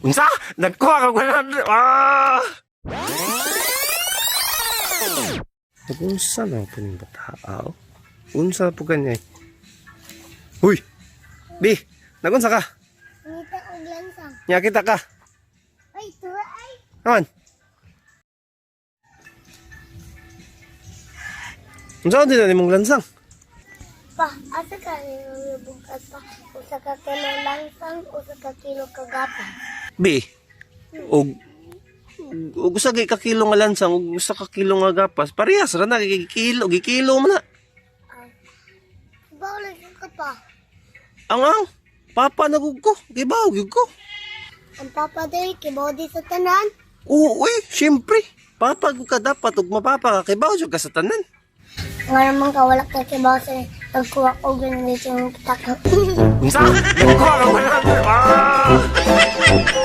Unsa? Nagkuha ka 100. Ah! Unsa na po ning bata? Unsa po kanya? Huy! Bi, nagunsa ka? Ngita og lansang. Nya kita ka. Ay, tuwa ay. Aman. Unsa din na nimong lansang? Pa, asa ka ni bugas pa? Usa ka kilo lansang, usa ka kilo kagapas. Bi, og og usa kay ka kilo nga lansang ug usa ka kilo nga gapas, parehas ra na kay kilo, gikilo man na. Ay. Bawal ka pa. Ang ang papa na gud ko, gibaw gyud ko. Ang papa day, kibaw di sa tanan. Oo, uy, syempre. Papa gud ka dapat ug mapapa ka kibaw jud ka sa tanan. Nga naman ka, wala ka kibaw sa nagkuha ko ganun dito yung kita ka. Unsa? Nagkuha ka 100. Ah!